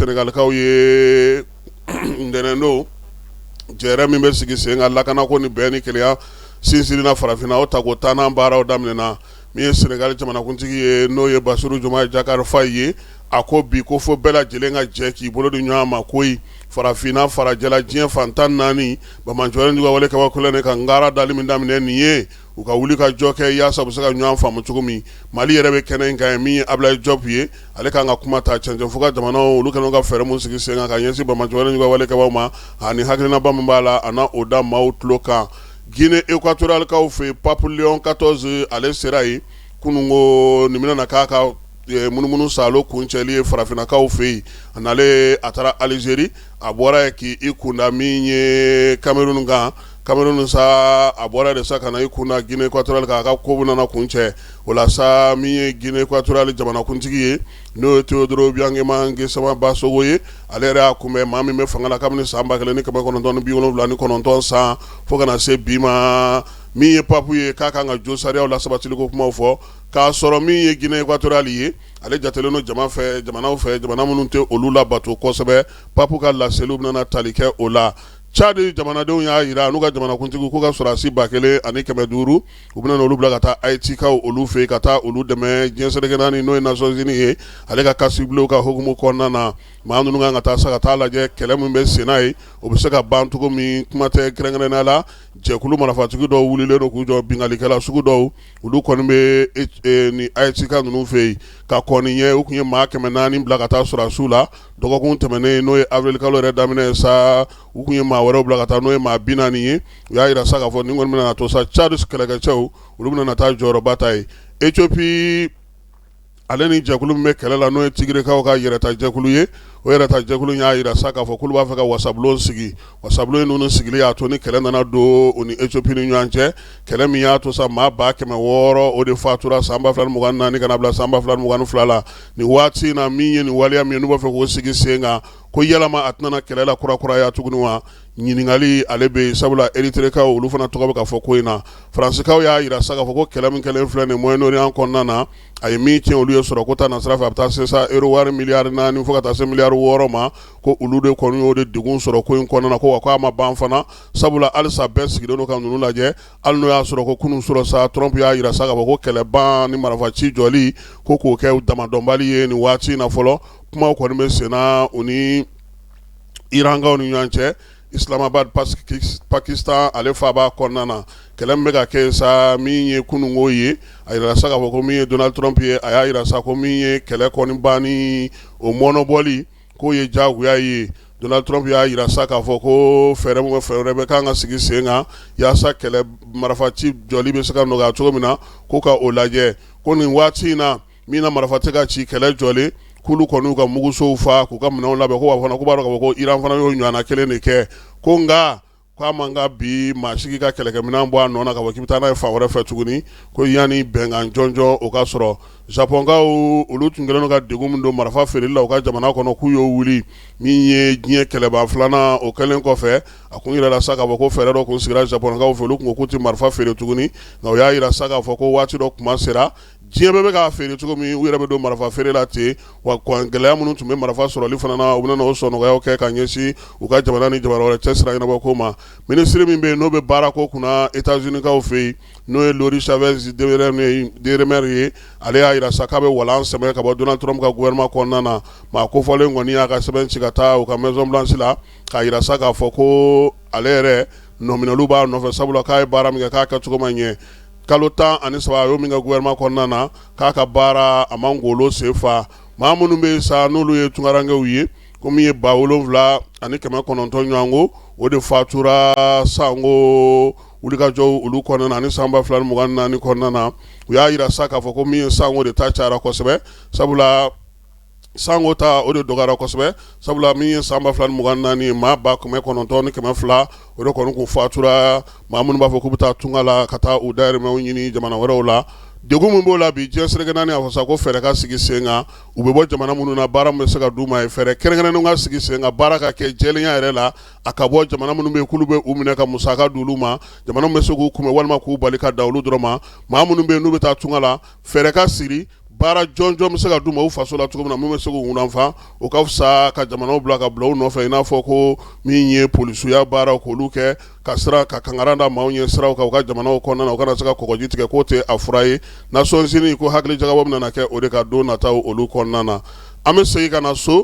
Senegalikaw ye ntɛnɛn don jɛrɛ min bɛ sigi sen kan lakanako ni bɛn ni kelenya sinsinni na farafinna, o tako 10nan baaraw daminɛna. Min ye Senegali jamanakuntigi ye, n'o ye Basiru Jomayi Jakari Fayi ye, a ko bi ko fo bɛɛ lajɛlen ka jɛ k'i bolo di ɲɔgɔn ma koyi farafinna farajɛla diɲɛ fan 14 banbaanciwale juguya wale kabako ka ngara dali min daminɛ nin ye, u ka wuli ka jɔ kɛ yaasa u bɛ se ka ɲɔgɔn faamu cogo min. Mali yɛrɛ bɛ kɛnɛ in kan ye. Min ye Abulayi Jɔpu ye, ale kan ka kuma ta cɛncɛnfuga jamanaw olu kɛlen ka fɛɛrɛ min sigi sen kan ka ɲɛsin banbaanciwale juguya wale kɛbaaw ma, ani hakilinaba min b'a la, a na o da maaw tulo kan. Guinée équatorialekaw fɛ yen, Pape Léon 14 ale sera yen kununko. Nin bɛna na k'a ka munumunu salo kuncɛli ye farafinnakaw fɛ yen. A nalen, a taara Alizeri, a bɔra yen k'i kunda min ye Cameroun kan. Cameroun sa, a bɔra de sa ka na i kunda Guinée équatoriale kan. A ka ko nana kuncɛ o la sa. Min ye Guinée équatoriale jamanakuntigi ye, n'o ye Teodoro Obiang Nguema Mbasogo ye, ale yɛrɛ y'a kunbɛn. Maa min bɛ fanga la kabini san 1979 san fo ka na se bi ma, min ye Pape ye, k'a kan ka jo sariyaw la sabatiliko kumaw fɔ, k'a sɔrɔ min ye Guinée équatoriale ye, ale jatelen don jama fɛ, jamanaw fɛ, jamana minnu tɛ olu labato kosɛbɛ. Pape ka laseliw bɛna tali kɛ o la. Tchad jamanadenw y'a jira n'u ka jamanakuntigi k'u ka sɔrɔdasi 1500, u bɛna olu bila ka taa Ayitikaw olu fɛ yen ka taa olu dɛmɛ diɲɛ seleke naani, n'o ye Nations Unies ye, ale ka kaasibilenw ka hukumu kɔnɔna na. Maa ninnu kan ka taa sa ka taa lajɛ kɛlɛ min bɛ senna yen, o bɛ se ka ban cogo min. Kuma tɛ, kɛrɛnkɛrɛnnenya la, jɛkulu marifatigi dɔw wulilen don k'u jɔ, binkannikɛla sugu dɔw, olu kɔni bɛ ni Ayitika ninnu fɛ yen ka kɔni ɲɛ. U tun ye maa 400 bila ka taa sɔrɔdasiw la dɔgɔkun tɛmɛnen, n'o ye avril kalo yɛrɛ daminɛ sa. U tun ye maa wɛrɛw bila ka taa, n'o ye maa 40 ye. U y'a jira sa k'a fɔ nin kɔni bɛna to sa, Tchad kɛlɛkɛcɛw olu bɛna taa jɔyɔrɔba ta yen. Ethiopie ale ni jɛkulu min bɛ kɛlɛ la, n'o ye Tigirekaw ka yɛrɛta jɛkulu ye, o yɛrɛta jɛkulu y'a jira sa k'a fɔ k'olu b'a fɛ ka wasabulon sigi. Wasabulon ninnu sigili y'a to ni kɛlɛ nana don u ni Ethiopie ni ɲɔgɔn cɛ, kɛlɛ min y'a to sa maa 600,000 o de fatura san 2024 ka na bila san 2022 la. Nin waati in na, min ye nin waleya min ye, n'u b'a fɛ k'o sigi sen kan, ko yalama a tɛna kɛlɛ la kurakuraya tuguni wa? Ɲininkali ale bɛ yen, sabula Eritrekaw olu fana tɔgɔ bɛ ka fɔ ko in na. Faransikaw y'a jira sa k'a fɔ ko kɛlɛ min kɛlen filɛ nin Moyen-Orient kɔnɔna na, a ye min tiɲɛ olu ye sɔrɔ ko ta nasira fɛ, a bɛ taa se sa euro wari miliyari 4 fo ka taa se miliyari 6 ma, ko olu de kɔni y'o de degun sɔrɔ ko in kɔnɔna na. Ko wa ko a ma ban fana, sabula halisa bɛɛ sigilen don ka ninnu lajɛ, hali n'o y'a sɔrɔ ko kunun sɔrɔ sa, Trump y'a jira sa k'a fɔ ko kɛlɛ ban ni marifa ci jɔli, ko k'o kɛ damadɔnbali ye nin waati in na fɔlɔ. Kumaw kɔni bɛ senna u ni Irankaw ni ɲɔgɔn cɛ Islamabad, Pakistan ale faaba kɔnɔna na. Kɛlɛ min bɛ ka kɛ sa, min ye kununko ye, a jira sa k'a fɔ ko min ye Donald Trump ye, a y'a jira sa ko min ye kɛlɛ kɔni banni, o mɔnɔbɔli, k'o ye diyagoya ye. Donald Trump y'a jira sa k'a fɔ ko fɛɛrɛ bɛ kan ka sigi sen kan yaasa kɛlɛ marifa ci jɔli bɛ se ka nɔgɔya cogo min na, ko ka o lajɛ. Ko nin waati in na min na marifa tɛ ka ci, kɛlɛ jɔlen, k'olu kɔni y'u ka mugusow fa k'u ka minɛnw labɛn, ko wa fana ko b'a dɔn k'a fɔ ko Iran fana y'o ɲɔgɔnna kelen de kɛ, ko nka k'a man kan bi maa si k'i ka kɛlɛkɛminɛn bɔ a nɔ na k'a fɔ k'i bɛ taa n'a ye fan wɛrɛ fɛ tuguni, ko yanni bɛnkan jɔnjɔn o ka sɔrɔ. Japɔnkaw olu tun kɛlen don ka degun min don marifa feereli la u ka jamana kɔnɔ, k'u y'o wuli. Min ye diɲɛ kɛlɛba filanan o kɛlen kɔfɛ, a kun jirala sa k'a fɔ ko fɛɛrɛ dɔ kun sigira Japɔnkaw fɛ, olu tun ko k'u tɛ marifa feere tuguni, nka u y'a jira sa k'a fɔ ko waati dɔ kuma sera, diɲɛ bɛɛ bɛ k'a feere cogo min, u yɛrɛ bɛ don marifa feere la ten. Wa gɛlɛya minnu tun bɛ marifa sɔrɔli fana na, u bɛna o sɔnɔgɔyaw kɛ ka ɲɛsin u ka jamana ni jamana wɛrɛ cɛ sira ɲɛnabɔ ko ma. Minisiri min bɛ yen n'o bɛ baarako kunna États-Unis-kaw fɛ yen, n'o ye Lori Chavez DeRemer ye, ale y'a jira sa k'a bɛ walan sɛmɛ ka bɔ Donald Trump ka gouvernement kɔnɔna na. Maa kofɔlen kɔni y'a ka sɛbɛn ci ka taa u ka Maison Blanche la k'a jira sa k'a fɔ ko ale yɛrɛ nɔminɛliw b'a nɔfɛ, sabula k'a ye baara min kɛ, k'a kɛcogo ma ɲɛ. Kalo 13 a y'o min kɛ gouvernement kɔnɔna na, k'a ka baara a ma ngolo sen fa. Maa minnu bɛ yen sa n'olu ye tunkarankew ye, ko min ye 7900 ɲɔgɔnko, o de fatura sango wulikajɔw olu kɔnɔna na ani san 2024 kɔnɔna na. U y'a jira sa k'a fɔ ko min ye sango de ta cayara kosɛbɛ, sabula sango ta o de dɔgɔyara kosɛbɛ, sabula min ye san 2024 ye, maa 9200 o de kɔni kun fatura, maa minnu b'a fɔ k'u bɛ taa tunga la ka taa u dahirimɛw ɲini jamana wɛrɛw la. Degun min b'o la bi, diɲɛ seleke naani a fɔ sa ko fɛɛrɛ ka sigi sen kan, u bɛ bɔ jamana minnu na, baara min bɛ se ka d'u ma ye, fɛɛrɛ kɛrɛnkɛrɛnnenw ka sigi sen kan, baara ka kɛ jɛlenya yɛrɛ la, a ka bɔ jamana minnu bɛ yen k'olu bɛ u minɛ ka musaka d'olu ma, jamana min bɛ se k'u kunbɛn walima k'u bali ka da olu dɔrɔn ma. Maa minnu bɛ yen n'u bɛ taa tunga la, fɛɛrɛ ka siri. Baara jɔnjɔn bɛ se ka d'u ma u faso la cogo min na, min bɛ se k'u nafa, o ka fisa ka jamanaw bila ka bila u nɔfɛ, i n'a fɔ ko min ye polisiya baaraw k'olu kɛ ka sira ka kangari da maaw ɲɛ siraw kan u ka jamanaw kɔnɔna na, u kana se ka kɔgɔji tigɛ, k'o tɛ a fura ye. Nations Unies ko hakilijagabɔ bɛna kɛ o de ka don nataw olu kɔnɔna na. An bɛ segin ka na so.